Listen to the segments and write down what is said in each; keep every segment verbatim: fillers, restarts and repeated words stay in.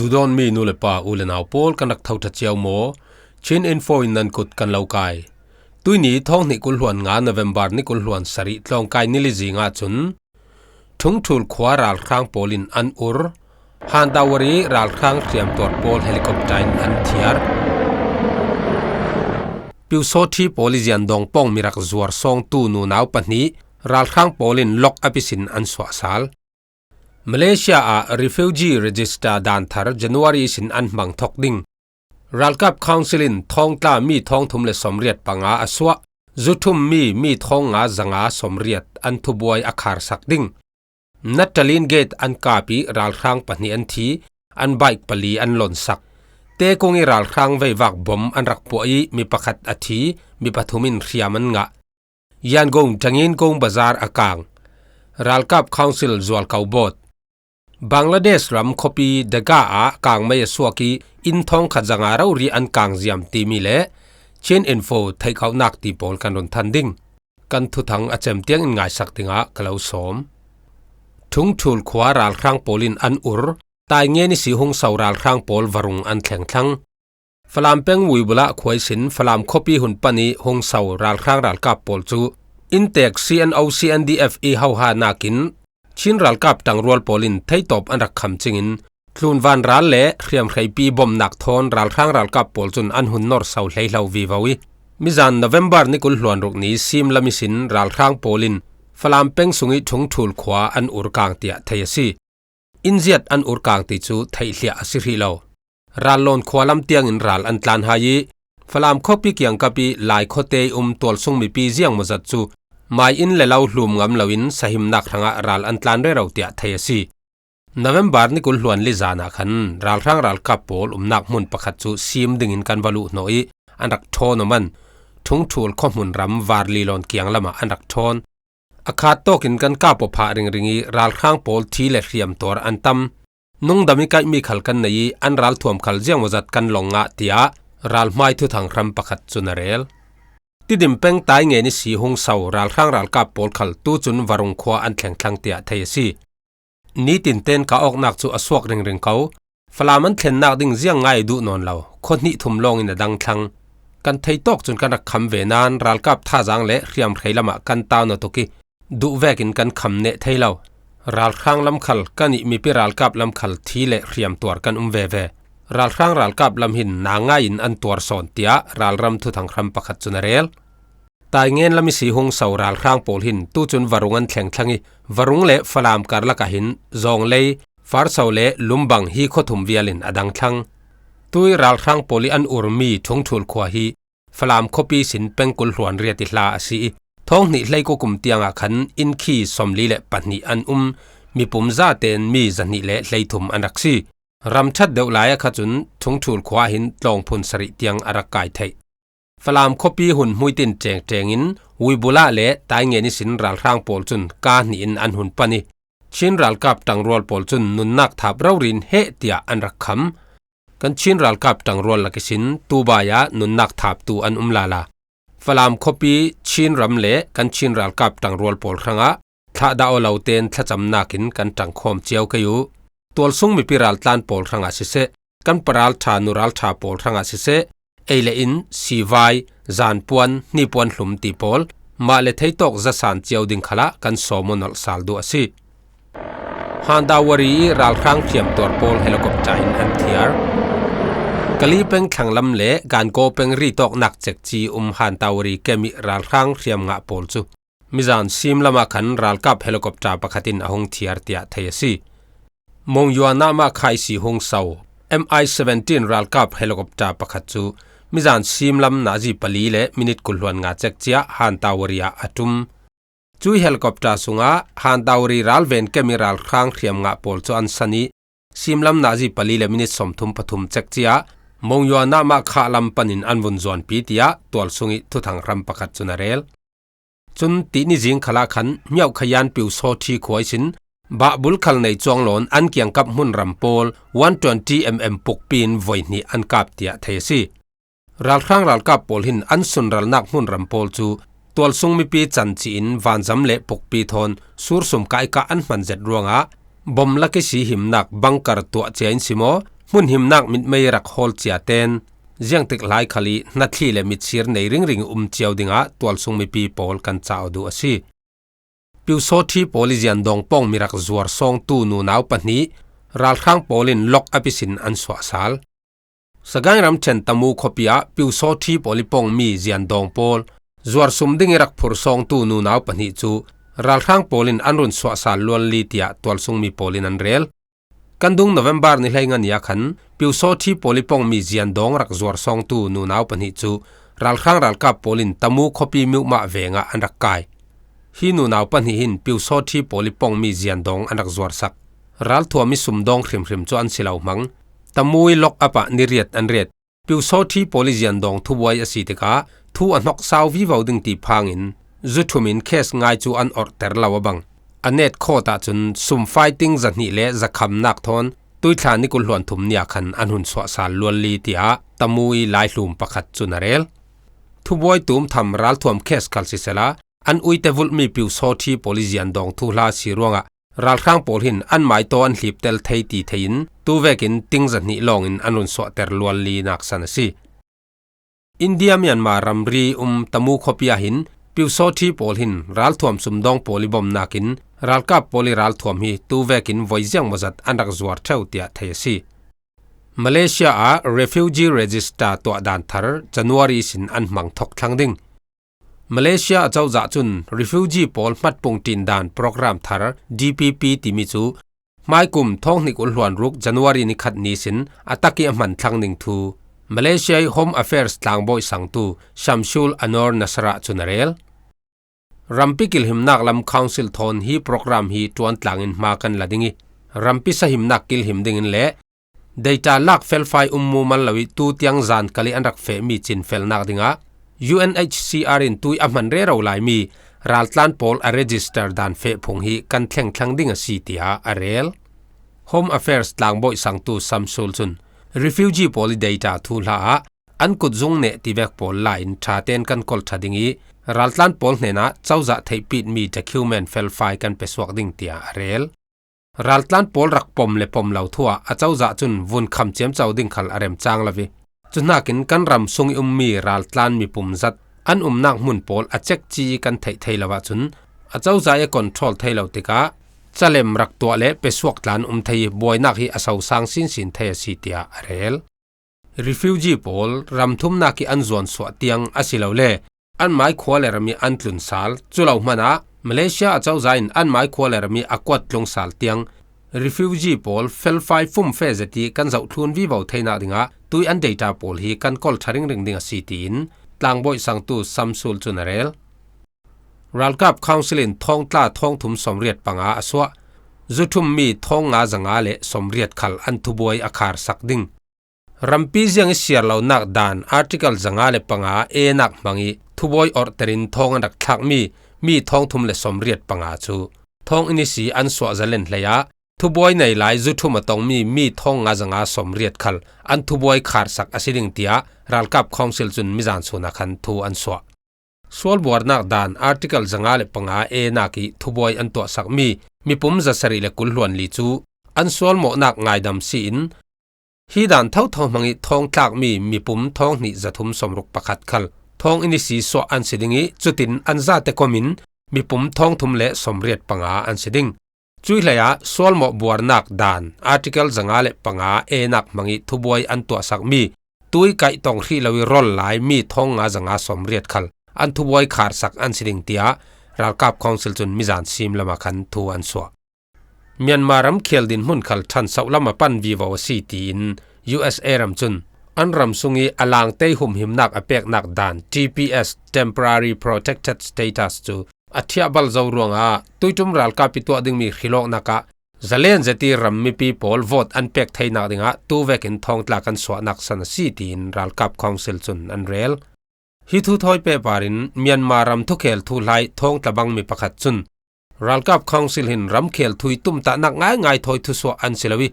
Duhdawtmi nu le pa, u le nau pawl, kan rak tho ṭha cio maw? Chin Info in nan kut kan lo kai. Tuini thawng hnih kul hluan nga November ni kul hluan sarih tlawngkai ni li zing ahcun Ṭhungṭhul khua ralhrang pawl in an ur. Handawari ralhrang hriamtuar pawl helicopter in an thiar. Pyusawṭhi pawl i ziandawng pawng mirak zuar sawngtu nunau pahnih ralhrang pawl in lock up ihsin an suahsal. Malaysia ah refugee register dan thar January ihsin an hmang thawk ding. Ralkap Council in thawngtla mi thawngthum le sawmriat panga a suah, zuthum mi mi thawng nga zanga sawmriat an thubuai a kharsak ding. Natalin Gate an kap ih ralhrang pahnih an thi, an bike pali an lonsak. Tekung ih ralhrang veivak bom an rak puah ih mi pakhat a thi, mi pathum in hriam an ngah. Yangon Tangin Kong Bazar a kang. Ralkap Council zualko bawt. Bangladesh ram khuapi Dhaka ah kangmei a suak ih inn thawngkhat zanga rori an kang ziam timi le Chin Info theihkhauhnak ti pawl kan run than ding. Kan thuthang a cem tiang in ngaisak dingah ka lo sawm. Ṭhungṭhul khua ralhrang pawl in an ur. Taingen ihsi hung so ralhrang pawl varung an thleng thlang. Falam peng Wuibulah khua ihsin Falam khuapi hun pan ih hung so ralhrang ralkap pawl cu inntek C N O C N D F ih hohanak in Chin ralkap ṭangrual pawl in theitawp an rak kham cingin tlunvan ral le hriamhreipi bomnak thawn ralhrang ralkap pawl cun an hun nor so hleihlo vivo ih mizan November ni kul hluan ruk ni simlam ihsin ralhrang pawl in Falam peng sungih Ṭhungṭhul khua an ur kang tiah thei a si. Innziat an ur kang ti cu theihhliah a si hrih lo. Ralloon khua lam tiangin ral an tlan hai ih Falam khuapi kiangkap ih Lai khuate ih um tualsung mipi ziangmawzat cu mai inn le lo hlum ngam loin sahimnak hrangah ral an tlan rero tiah thei a si. November ni kul hluan li zan ah khan ralhrang ralkap pawl umnak hmun pakhat cu sim dingin kan va luh hnawh ih an rak ṭhawn aw man. Ṭhungṭhul khuahmun ram Varli lawn kiang lamah an rak ṭhawn. A khat tawkin kan kap aw phah ringring ih ralhrang pawl thi le hriamtuar an tam. Nungdam ih kaihmi khal kan nei ih an ralthuam khal ziangmawzat kan lawng ngah, tiah ralhmai thuthang hram pakhat cun a rel. Tidim peng Taingen ihsi hung so ralhrang ralkap pawl khal tucun Varung khua an thleng thlang tiah thei a si. Nitin ten ka awknak cu a suak ringring ko. Falam an thlennak ding ziang ngai duh nawn lo, khua hnih thum lawngin a dang thlang. Kan theitawk cun kan rak kham ve nain ralkap thazaang le hriamhrei lamah kan tau na tuk ih duh vekin kan kham neh thei lo. Ralhrang lam khal kan ih mipi ralkap lam khal thi le hriamtuar kan um veve. Ralhrang ralkap lam hin na ngai in an tuar sawn, tiah ralram thuthang hram pakhat cun a rel. Taingen lam ihsi hung so ralhrang pawl hin tucun Varung an thleng thlang ih Varung le Falam karlak ah hin Zawnglei, Farso le Lumbang hi khua thum vial in a dang thlang. Tui ralhrang pawl ih an urmi Ṭhungṭhul khua hi Falam khuapi sin peng kul hluan riat ih hla a si ih thawng hnih hleikua kum tiangah khan inn khi sawmli le pahnih an um. Mipum zaten mi zahnih le hleithum an rak si. Ram ṭhat deuh lai ah kha cun Ṭhungṭhul khua ah hin tlawng phun sarih tiang a rak kai theih. Falam khuapi hun hmuitin ṭengṭeng in Wuibulah le Taingen ihsin ralhrang pawl cun kaa hnih in an hun pan ih Chin ralkap ṭangrual pawl cun nunnak thap rori in heh tiah an rak kham. Kan Chin ralkap ṭangrual lak ihsin Tubai ah nunnak thaptu an um lala. Falam khuapi Chin ram le kan Chin ralkap ṭangrual pawl hrangah thlahdah aw lo tein thlacamnak in kan ṭangkhawm cio kei uh. Tualsung mipi raltlan pawl hrangah siseh, kan paralṭha nuralṭha pawl hrangah siseh, ei le in, sivai, zanpuan, hnipuan hlum ti pawl, mah le theitawk zasan cio ding khalah kan sawm aw nolh sal duh a si. Handawari ih ralhrang hriamtuar pawl helicopter in an thiar. Kali peng thlanglam le Gangaw peng ritawknak cekci um Handawari kem ih ralhrang hriam ngah pawl cu mizan simlam ah khan ralkap helicopter pakhat in a hung thiar tiah thei a si. Monywa Namah kha ihsi hung so M I seventeen ralkap helicopter pakhat cu mizan simlam nazi pali le minit kul hluan nga cekci ah Handawari ah a ṭum. Cui helicopter sungah Handawari ralven kem ih ralhrang hriam ngah pawl cu an san ih simlam nazi pali le minit sawmthum pathum cekci ah Monywa Namah kha lam panin an vun zuanpi, tiah tualsung ih thuthang hram pakhat cun a rel. Cun tihni zing khalah khan Myaukhayan Pyusawṭhi khua ihsin bahbul khal nei cuang lawn an kiangkap hmunram pawl one twenty mm pukpi in voi hnih an kap tiah thei a si. Ralhrang ralkap pawl hin an sunralnak hmunram pawl cu tualsung mipi cancih in vanzam le pukpi thawn sursum kaikah an hman zet ruangah bom lak ihsi himnak bunker tuah cia in si maw, hmun himnak mitmei rak hawl cia ten, ziangtik lai khal i hnathli le mitsir nei ringring um cio dingah tualsung mipi pawl kan cah aw duh a si. Piusawthi pawl i ziandawng pawngmi rak zuar sawngtu nunau pahnih ralhrang pawl in lock up ihsin an suahsal. Sagaing ramṭhen Tamu khuapi ah Piusawthi pawl i pawngmi ziandawng pawl zuar sum ding i rak phur sawngtu nunau pahnih cu ralhrang pawl in an run suahsal lual li tiah tualsung mi pawl in an rel. Kan dung November ni hleinga ni ah khan Piusawthi pawl i pawngmi ziandawng rak zuar sawngtu nunau pahnih cu ralhrang ralkap pawl in Tamu khuapi miuhmah vengah an rak kai. Hi nunau pahnih hin Piusawthi pawl i pawngmi ziandawng an rak zuarsak. Ralthuam i sumdawng hrimhrim cu an si lo hmang. Tamu i lock up ah ni riat an ret. Piusawthi pawl i ziandawng thubuai a si tikah thu a hnok sau vivo ding ti phangin zu thum in case ngai cu an orhter lo a bang. A net khawt ahcun sumfai ting zahnih le zakhamnak thawn tuithla ni kul hluan thum ni ah khan an hun suahsal lual li tiah Tamu i laihlum pakhat cun a rel. Thubuai tum tham ralthuam case khal sisela, an uite vulhmi Piusawthi pawl i ziandawng thuhla si ruangah ralhrang pawl hin an maitaw an hliptel thei ti thei in tu vekin ting zahnih lawngin an run suahter lual li naksan a si. India Myanmar ramri um Tamu khuapi ah hin Piusawthi pawl hin ralthuam sumdawng pawl i bomnak in ralkap pawl i ralthuam hi tu vekin voi ziang mawzat an rak zuar ṭheu tiah thei a si. Malaysia ah Refugee Register tuah dan thar January sin an hmang thok thlang ding. Malaysia acozah cun refugee pawl hmatpung ṭin dan program thar D P P timi cu hmaikum thawng hnih kul hluan ruk January ni khat ni sin a tak i a hman thlang ding thu Malaysia i Home Affairs tlangbawi sangtu Shamsul Anor Nasara cun a rel. Rampi kilhimnak lam council thawn hi program hi ṭuan tlangin hma kan la ding i, rampi sahimnak kilhim dingin le data lak felfai um mumal lo i tu tiang zan kal i an rak fehmi cinfelnak dingah U N H C R in tui a hman rero laimi raltlan pawl a register dan feh phung hi kan thleng thlang ding a si, tiah a rel. Home Affairs tlangbawi sangtu Shamsul cun refugee pawl i data thuhla ah an kutzung neh tivek pawl la in ṭha tein kan kolṭha ding i raltlan pawl hnenah cozah theihpitmi document felfai kan pesuak ding, tiah a rel. Raltlan pawl rak pom le pom lo thu ah acozah cun vun kham ciamco ding khal a remcang lo i, cu hnakin kan ram sung i ummi raltlan mipum zat an umnak hmun pawl a cekci i kan theih thei lo ahcun acozah i a control thei lo tikah calem rak tuah le pesuak tlan um thei i buainak hi a sosang sinsin thei a si, tiah a rel. Refugee pawl ramthumnak i an zuan suah tiang asilole anmai khua le ram i an tlun sal, cu lo hmanah Malaysia acozah in anmai khua le ram i a kuat tlung sal tiang refugee pawl felfai fumfe zet i kan zohthlun vivo theinak dingah tui an data pawl hi kan kolṭha ringring ding a si, tiin tlangbawi sangtu Shamsul cun a rel. Ralkap Council in thawngtla thawngthum sawmriat panga a suah. Zuthummi thawng nga zanga le sawmriat khal an thubuai a kharsak ding. Rampi ziang i siar lonak dan Article zanga le panga A nak hmang i thubuai orhterin thawng an rak thlakmi mi thawngthum le sawmriat panga cu thawng inisi an suah zalen hlei ah thubuai nei lai zuthum a tongmi mi thawng nga zanga sawmriat khal an thubuai kharsak a si ding, tiah ralkap Council cun mizan sun ah khan thu an suah. Sualbuarnak dan Article zanga le panga A nak i thubuai an tuahsakmi mipum zasarih le kul hluan li cu an sualmawhnak ngaidam si in, hi dan thotho hmang i thawng tlakmi mipum thawng hnih zathum sawmruk pakhat khal thawng inisi suah an si ding i, cutin an zate kom in mipum thawngthum le sawmriat panga an si ding. Cuih hlei ah sualmawh buarnak dan Article zanga le panga A nak hmang i thubuai an tuahsakmi tui kaih tong hrih lo i rol lai mi thawng nga zanga sawmriat khal an thubuai kharsak an si ding, tiah ralkap Council cun mizan sim lamah khan thu an suah. Myanmar ramkhial dinhmun khal ṭhansoh lam a pan vivo a si, tiin U S A ram cun an ram sung i a langtei humhimnak a peknak dan T P S, Temporary Protected Status, cu a thiahbal zo ruangah tuiṭum ralkap i tuah dingmi hrilawknak ah zalen zet i ram mipi pawl vote an pek theinak dingah tu vekin thawngtla kan suahnak san a si, tiin ralkap Council cun an rel. Hi thu thawi pehpar in Myanmar ram thukhel thuhlai thawngtla bangmi pakhat cun ralkap Council hin ramkhel thu i tumtahnak ngaingai thawi thusuah an si lo i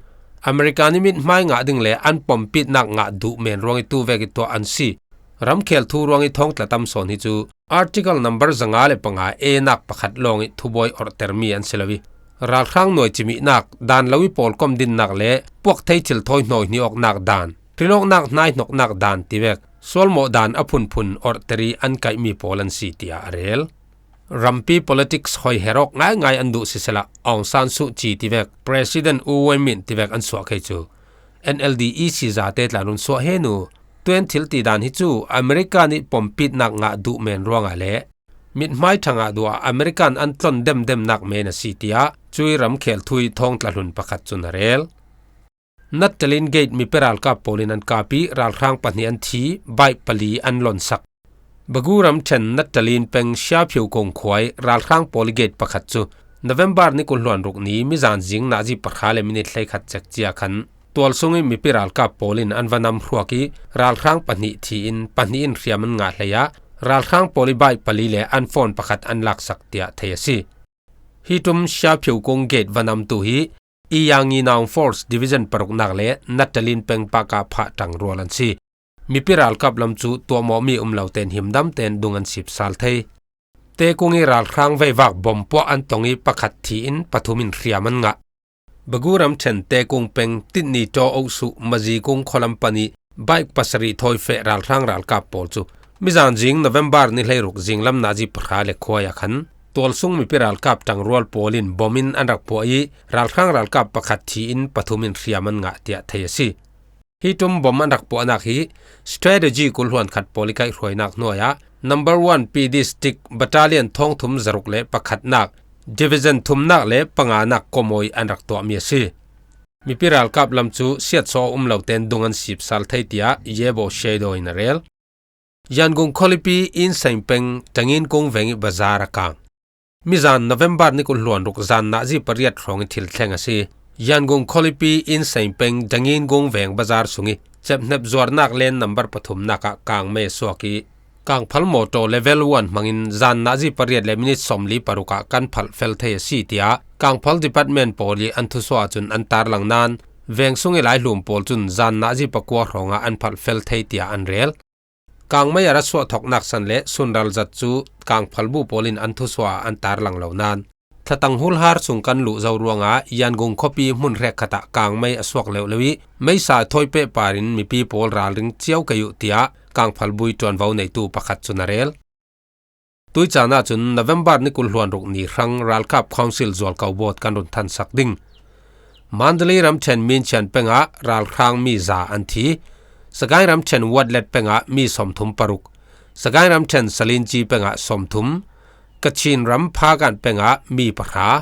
America ni mithmai ngah ding le an pompitnak ngah duh men ruang i tu vek i tuah an si. Ramkhel thu ruang i thawngtla tam sawn hi cu Article number zanga le panga A nak pakhat lawng i thubuai orhtermi an si lo i ralhrang nuai cimihnak, dan lo i pawlkom dinnak le puak thei thil thawi hnawi hnih awknak dan, hril awknak hnai hnawknak dan tivek sualmawh dan a phunphun order-i an kaihmi pawl an si, tiah a rel. Rampi politics hoi her awk ngaingai an duh sisela, Aung San Suu Kyi tivek, President U Win Myint tivek an suah khei cu, N L D E C zate tla run suah hen u. Tuan thil ti dan hi cu America nih pompitnak ngah duh men ruangah le mithmai ṭha ngah duh ah American an tlon demdemnak men a si, tiah cui ramkhel thu i thawngtla hlun pakhat cun a rel. Natalin Gate mipi ralkap pawl in an kap i ralhrang pahnih an thi, bike pali an lonsak. Bagu ramṭhen Natalin peng Siaphiu kong khua i ralhrang pawl i gate pakhat cu November ni kul hluan ruk ni mizan zing nazi pahra le minit hleikhat cek cia khan tualsung i mipi ralkap pawl in an va nam hruak i ralhrang pahnih thi in pahnih in hriam an ngah hlei ah ralhrang pawl i bike pali le an phone pakhat an laksak, tiah thei a si. Hi ṭum Siaphiu kong gate va namtu hi Iyangi Naung Force Division paruknak le Natalin peng paka phah ṭangrual an si. Mipi ralkap lam cu tuahmawhmi um lo tein himdam tein dung an sipsal thei. Tekung i ralhrang veivak bom puah an tong i pakhat thi in pathum in hriam an ngah. Bagu ramṭhen Tekung peng Titni Ṭaw Osuh Mazikung khualam pan i bike pasarih thawi feh ralhrang ralkap pawl cu mizan zing November ni hleiruk zinglam nazi pahra le khuai ah khan tualsung mipi ralkap ṭangrual pawl in bom in an rak puah i ralhrang ralkap pakhat thi in pathum in hriam an ngah, tiah thei a si. Hi ṭum bom an rak puahnak hi strategy kul hluan khat pawl i kaihhruainak hnuai ah number one P District Battalion thawngthum zaruk le pakhatnak, Division thumnak le panganak kawmawi an rak tuahmi a si. Mipi ralkap lam cu siatsaw a um lo tein dung an sipsal thei, tiah Yebo Shado in a rel. Yangon khualipi Insein peng Ṭangin kung veng i bazar a kang. Mizan November ni kul hluan ruk zan nazi pariat hrawng i thil thleng a si. Yangon khualipi Insein peng Ṭangin kung veng bazar sung i cemhnep zuarnak len number pathumnak ah kangmei a suak i kangphal mawṭaw level one hmangin zan nazi pariat le minit sawmli paruk ah kan phalh fel thei a si, tiah kangphal department pawl i an thusuah cun an tarlang nain veng sung i laihlum pawl cun zan nazi pakua hrawng ah an phalh fel thei, tiah an rel. Kangmei a ra suah thawknak san le sunral zat cu kangphalbu pawl in an thusuah ah an tarlang lo nain thlatang hulhar sung kan luh zo ruangah Yangon khuapi hmun hrekkhat ah kangmei a suak leuhleuh i meisa a thawi pehpar in mipi pawl ralring cio kei uh, tiah kangphalbu i ṭuanvo neitu pakhat cun a rel. Tuicaan ahcun November ni kul hluan ruk ni hrang ralkap council zualko bawt kan run thansak ding. Mandalay ramṭhen Minchian pengah ralhrang mi za an thi. Sagaing ramṭhen Watlet pengah mi sawmthum paruk, Sagaing ramṭhen Salinci pengah sawmthum, Kachin ram Phakan pengah mi pahra,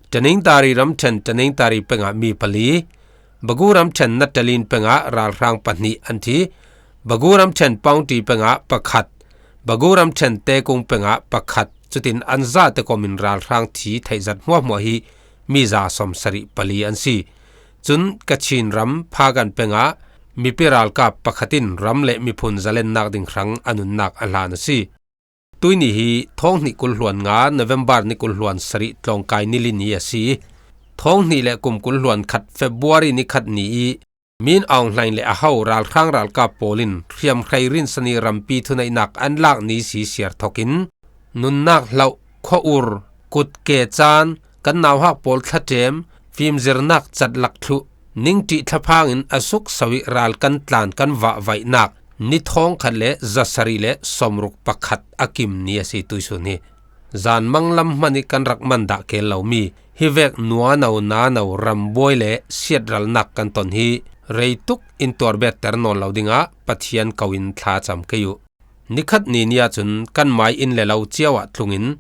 Tanintari ramṭhen Tanintari pengah mi pali, Bagu ramṭhen Natalin pengah ralhrang pahnih an thi. Bagu ramṭhen Paungti pengah pakhat, Bagu ramṭhen Tekung pengah pakhat, cutin an zate kom in ralhrang thi theihzat hmuahhmuah hi mi za sawmsarih pali an si. Cun Kachin ram Phakan pengah mipi ralkap pakhat in ram le miphun zalennak ding hrang a nunnak a hlan a si. Tuini hi thawng hnih kul hluan nga November ni kul hluan sarih tlawngkai ni li ni a si. Thawng hnih le kum kul hluan khat February ni khat ni i Min Aung Hlaing le a ho ralhrang ralkap pawl in hriamhrei rinsan i rampi thuneihnak an lak ni si siar thokin nunnak hlauh, khua ur, kut ke caan, kan nauhak pawl thlaṭem, fimzirnak catlak thluh, ningṭih thlaphang in a sukso i ral kan tlan kan vahvaihnak ni thawng khat le zasarih le sawmruk pakhat a kim ni a si tuisun hi. Zan manglam hman i kan rak man dah kel lomi hi vek nuano nano rambuai le siatralnak kan ton hi reituk in tuar better nawn lo dingah Pathian ko in thlacam kei uh. Nikhat ni ni ahcun kan mai inn le lo cio ah tlungin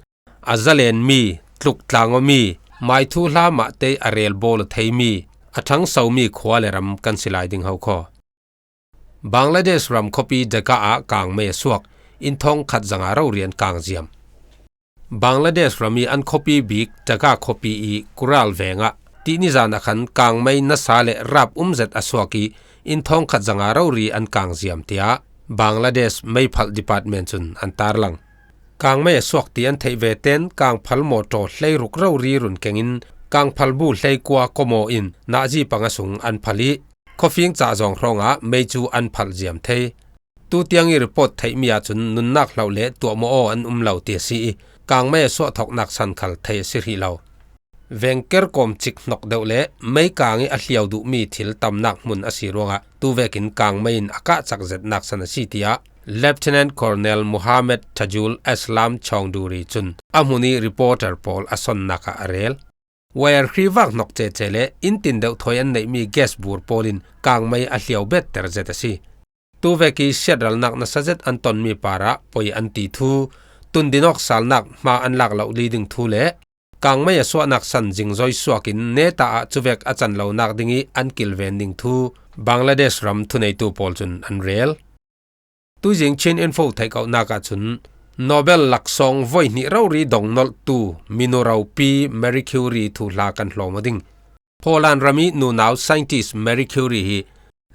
a zalenmi, tluk tlang awmi, mai thuhla mahte a rel bawl a theimi, a ṭhangsomi khua le ram kan si lai ding ho khaw. Bangladesh ram khuapi Dhaka ah kangmei a suak, inn thawng khat zanga rori an kang ziam. Bangladesh ram i an khuapi bik Dhaka khuapi i Kural vengah tihnizan ah khan kangmei nasa le rap um zet a suak i inn thawng khat zanga rori an kang ziam, tiah Bangladesh meiphalh department cun an tarlang. Kangmei a suak ti an theih ve ten kangphal mawṭaw hleiruk rori run kengin kangphalbu hleikua komaw in nazi panga sung an phalh i khuafing cah zawng hrawngah mei cu an phalh ziam thei. Tutiang i report theihmi ahcun nunnak hloh le tuahmawh aw an um lo ti a si i kangmei a suah thawknak san khal thei a si hrih lo. vengker kawm cik hnok deuh le meikang ih a hliau duhmi thil tamnak hmun a si ruangah tuvekin kangmei in a kahcak zetnak san a si, tiah Lieutenant Colonel Mohammed Tajul Aslam Chowdhury cun a hmun ih reporter pawl a sonnak ah a rel. Wire hri vak hnok cece le inn tin deuh thawi an neihmi gas bur pawl in kangmei a hliau better zet a si. Tuvek ih siatralnak nasa zet an tonmi parah poi an ti thu, tundin awk salnak hma an lak loh li ding thu le kangmei a suahnak san zingzoi suakin neta ah cuvek a can lonak ding ih an kilven ding thu Bangladesh ram thuneitu pawl cun an rel. Tuizing Chin Info theihkauhnak ahcun Nobel laksawng voi hnih rori dong nolhtu minu ropi Marie Curie thuhla kan hlawm aw ding. Poland ram ih nunau scientist Marie Curie hi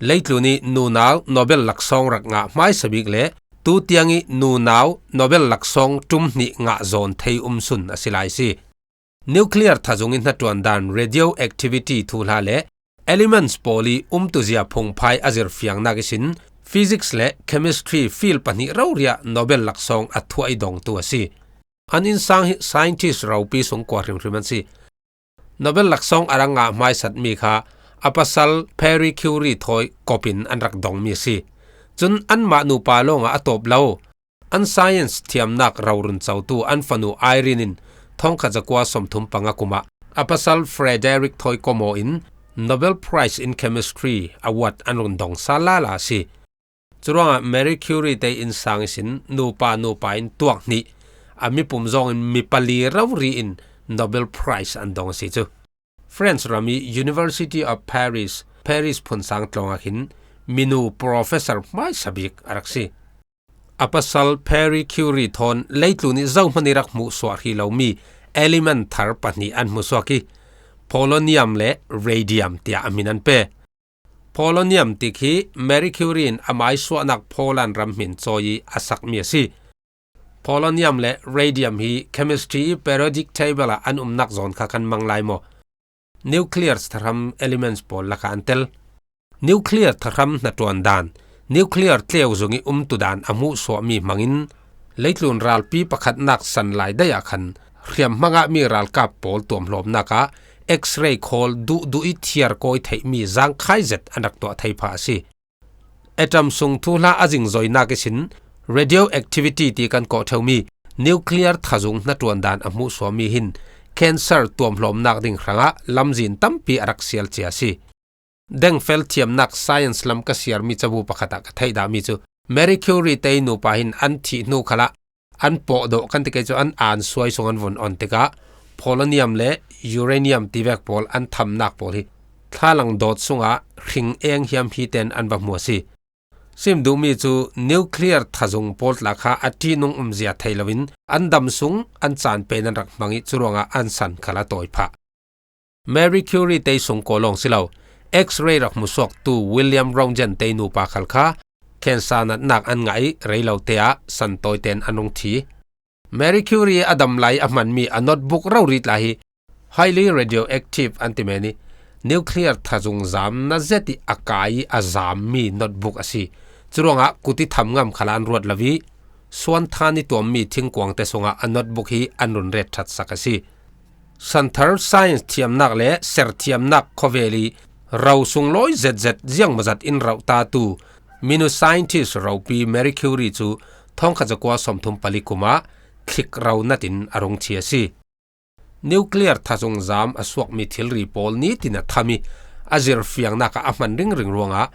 leitlun ih nunau Nobel laksawng rak ngah hmaisa bik le tutiang ih nunau Nobel laksawng ṭum hnih ngah zawn thei um sun a si lai si. Nuclear thazung ih hnaṭuan dan, radioactivity thuhla le elements pawl ih umtuzia phungphai a zirfiangnak ihsin physics le chemistry field pahnih rori ah Nobel laksawng a thuah ih dongtu a si. An innsang hi scientist ropi sungkua hrimhrim an si. Nobel laksawng a rak ngah hmaisatmi kha a pasal Marie Curie thawi kop in an rak dongmi a si. Cun anmah nupa lawngah a tawp lo. An science thiamnak rorun cotu an fanu Irene in thongkhat zakua sawmthum panga kumah a pasal Frederick thawi kom aw in Nobel Prize in Chemistry Award an run dong sal lala a si. Curuangah Marie Curie te innsang ihsin nupa nupa in tuak hnih, a mipum zawngin mi pali rori in Nobel Prize an dong a si cu. France ram ih University of Paris, Paris phunsang tlawng ah khin minu professor hmaisa bik a rak si. A pasal Marie Curie thawn leitlun ih zohman ih rak hmuhsuah hrih lomi element thar pahnih an hmusuak ih polonium le radium tiah a hmin an pe. Polonium ti khi Marie Curie in amai suahnak Poland ram hmin cawi ih a sakmi a si. Polonium le radium hi chemistry ih periodic table ah an umnak zawn kha kan mang lai maw? Nuclear thahram elements pawl lakah an tel. Nuclear thahram hnaṭuan dan, nuclear tleu zung ih umtu dan a hmuhsuahmi hmangin leitlun ralpi pakhatnak san lai daih ah khan hriamhma ngahmi ralkap pawl tuamhlawmnak ah X-ray khawl duhduh ih thiar kawi theihmi zangkhai zet an rak tuah thei phah a si. Atom sung thuhla a zingzoinak ihsin radioactivity ti kan kawh ṭheumi nuclear thazung hnaṭuan dan a hmuhsuahmi hin cancer tuamhlawmnak ding hrangah lamzin tampi a rak sial cia a si. Dengfel thiamnak science lam ka siarmi cabu pakhat ah ka theih dahmi cu Marie Curie te ih nupa hin an thih hnu khalah an pawh dawh kan ti kei cu an an suai sung an vun on tikah polonium le uranium tivek pawl an thamnak pawl hi thlalang dawt sungah hring eng hiam hi ten an va hmu a si. Sim duhmi cu nuclear thazung pawl tla kha a ṭihnung umzia thei loin an dam sung an caan pen an rak hmang ih curuangah an san khal a tawi phah. Marie Curie te ih sungkaw lawng si lo, X-ray rak hmusuaktu William Röntgen te ih nupa khal kha cancer natnak an ngah ih rei lo te ah san tawi ten an rung thi. Marie Curie a dam lai a hmanmi a notebook rori tla hi highly radioactive an ti men ih nuclear thazung zam na zet ih a kai ih a zammi notebook a si. Curuangah kut ih tham ngam khal an ruat lo ih suanthan ih tuammi thingkuangte sungah a notebook hi an run ret ṭhat sak a si. Santhar science thiamnak le ser thiamnak khawvel ih ro sunglawi zetzet ziangmawzat in rauhtatu minu scientist ropi Marie Curie cu thawngkhat zakua sawmthum pali kumah thlik ro natin a rung thi a si. Nuclear thazung zam a suakmi thilri pawl nitin a tham ih a zirfiangnak ah a hman ringring ruangah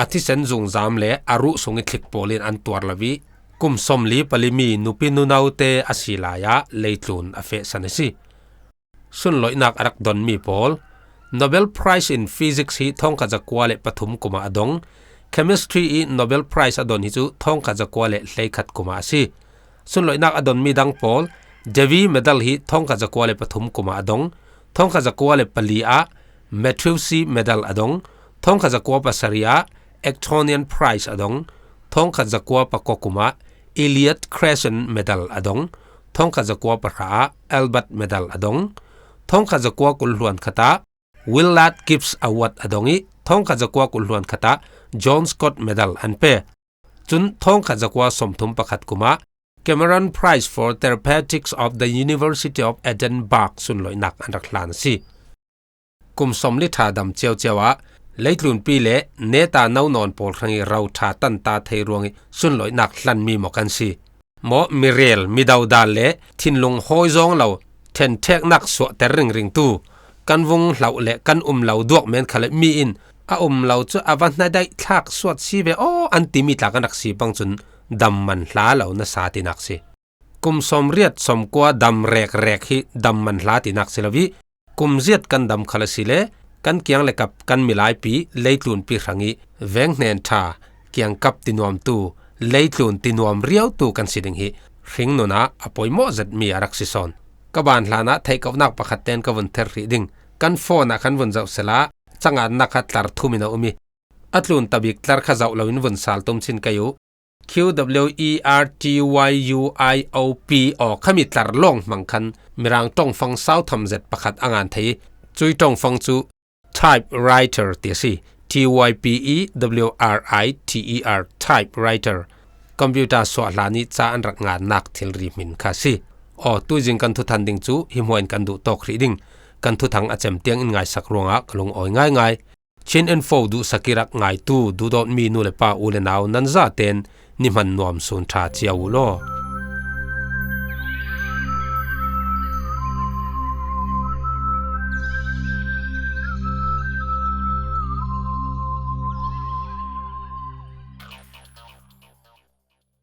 a thisen zungzam le a ruh sung ih thlik pawl in an tuar lo ih kum sawmli pali mi nupi nunaute a si lai ah leitlun a fehsan a si. Sunloihnak a rak donmi pawl, Nobel Prize in Physics hi thawngkhat zakua le pathum kumah a dong. Chemistry ih Nobel Prize a don hi cu thawngkhat zakua le hleikhat kumah a si. Sunloihnak a donmi dang pawl, Devi Medal hi thawngkhat zakua le pathum kumah a dong. Thawngkhat zakua le pali ah Mathewsy Medal a dong. Thawngkhat zakua pasarih ah Actonian Prize a dong. Thawngkhat zakua pakua kumah Elliott Crescent Medal a dong. Thawngkhat zakua pahra ah Albert Medal a dong. Thawngkhat zakua kul hluan khat ah Willard Gibbs Award a dong ih thawngkhat zakua kul hluan khat ah John Scott Medal an pe. Cun thawngkhat zakua sawmthum pakhat kumah Cameron Prize for Therapeutics of the University of Edinburgh sunloihnak an rak hlan a si. Kum sawmli ṭha dam ciauciau ah leitlunpi le neta no nawn pawl hrang i ro ṭha tanta thei ruang i sunloihnak hlanmi maw kan si. Maw mirel, midodal le thinlung hawi zawng lo, ṭhenṭheknak suahter ringringtu, kan vung hlauh le kan um lo duak men khal le mi in a um lo cu a va hnadeih thlak suat si ve aw an timi tla kan rak si pang cun dam man hla lo nasa tinak si. Kum sawmriat sawmkua dam rekrek hi dam man hla tinak si lo i, kum ziat kan dam khal a si le kan kiang le kap kan milaipi leitlunpi hrang i veng hnen ṭha, kiangkap tinuamtu, leitlun tinuam riautu kan si ding hi hringnun ah a poimawh zetmi a rak si sawn. Ka ban hlan ah theihkohnak pakhat ten ka vun ther hrih ding. Kan phone ah kan vun zoh sela cangannak kha tlar thum in a um i, a tlun tabik tlar kha zoh loin vun sal tum chin kei uh. Q W E R T Y U I O P aw khami tlar lawng hmang khan Mirang ṭongfang sautham zet pakhat a ngan thei. Cui ṭongfang cu typewriter ti a si. T Y P E W R I T E R, typewriter. Computer suah hlan i ca an rak ngannak thilri hmin kha a si. Aw, tuizing kan thuthang ding cu hi hmuain kan duh tawk hrih ding. Kan thuthang a cem tiang in ngaisak ruangah ka lungawi ngaingai. Chin Info duhsak i rak ngaitu duhdawtmi nu le pa, u le nau, nan zaten ni hman nuam sun ṭha cio uh law.